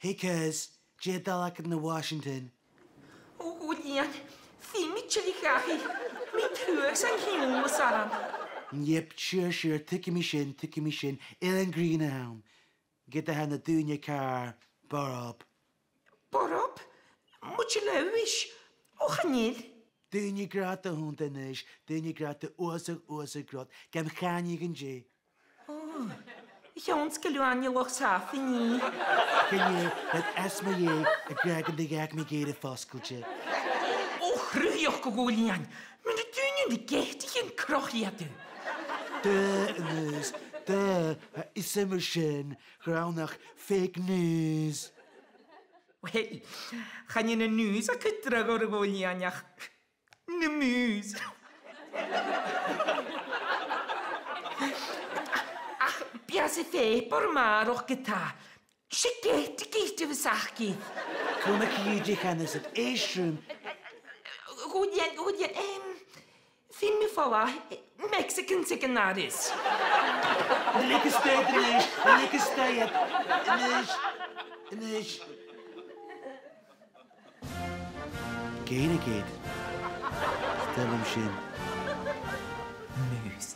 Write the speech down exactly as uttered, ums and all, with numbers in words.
Hey, cuz, dè tha dol agad ann an Washington? Ò, a Ghobha, feumaidh mi tilleadh dhachaigh. Tha mi truagh san t-sìol, mas e sin. Yep, sure, sure, tuigidh mi sin, tuigidh mi sin. Eilean Green a th' ann. Ged a tha na daoine car borb. Borb? Muinntir Leòdhais? Ò, chan eil. Daoine grànda a th' annta a-nis, daoine grànda uabhasach, uabhasach grod, gam chàineadh an-dè. Ò, a chionn 's gu bheil thu ann an Loch Safanaidh. Chan eil, tha iad às mo dhèidh ag ràdh gun do dh'fhàg mi ag èirigh fosgailte. Ò, chruaidh, a Ghobha, mura h-eil na daoine na geataichean crochaidh thu. Duh, a Mùs, duh, is iomadh sin, gur ann ach fake news. Uill, chan eil an news a' cur dragh orm, a Ghobha, ach na mùs. Ach bidh e sa phàipear a-màireach ge-tà. 'S e geataidh a bhios aca. Coma cìde chanas at éistrim. Ghobha, Ghobha, em, feumaidh mi falbh, eh, Mexicans aig an doras. Leig a-steach iad a-nis, leig a-steach iad. A-nis, a-nis. Gèile gèad. Is toil leam sin. Mùs.